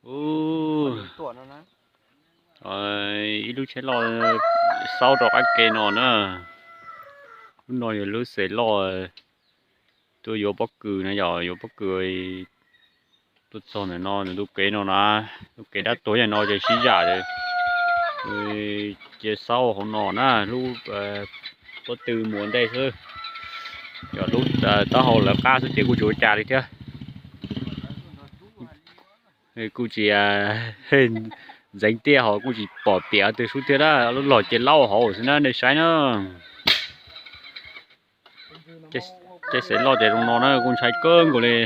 Ub, ib lub tsheb loj xaub rau qab ke no na. Lub no yog lub xes loj tuaj yuav pob kws na yom, yuav pob kws tuaj txog ntawm no, nws tus kev no na, tus kev dab tuag yam no ces sib zam cia xaub hauv no na, lub pob tw mus ua ntej xwb. Yog lub taub hau lawv qab xwb ces kuj tsis ua cas li thiab. Kuj tsis ntxeev tiaj ho kuj tsis pom piam twg sub thiab na, lub log ces laub hauv xwb na nej saib na. Tej xes loj ces zoo no na kuj ntshai kawg nkaus li.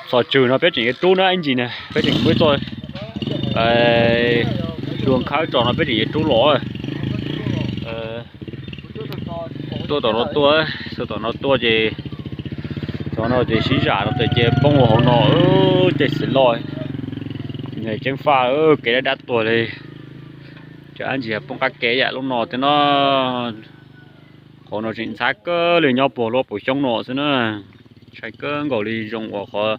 Txog tswg no peb tseem yuav rub na ib ntsis na, peb tseem muab txoj hlua khawb tso no peb tseem yuav rub los. Tuaj tom no tuaj, tuaj tom no tuaj ces, tom no ces sib zam no ces poob ua hauv no. Tej xes loj, ceeb faj kev dab dab tuag li. Cov dab ntsis poob qab ke yam lub no thiab no. Qhov no tseem ntxhab kawg li nyob puag lub puas xyoob no xwb na. Ntshai kawg nkaus li zoo uas qhov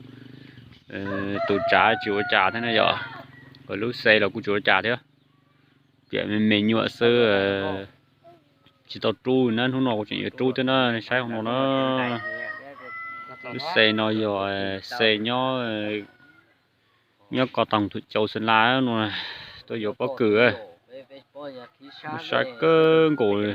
tus tsav tsis ua cas thiab na yom. Lub xes los kuj tsis ua cas thiab. Piam me me nyuam xwb, tsis tau rub na, hnub no kuv tseem yuav rub thiab na, saib hauv no na. Lub xes no yog xes nyob, nyob ko toog thum cau xees las no, tuaj yuav pob kws. Saib kawg nkaus li.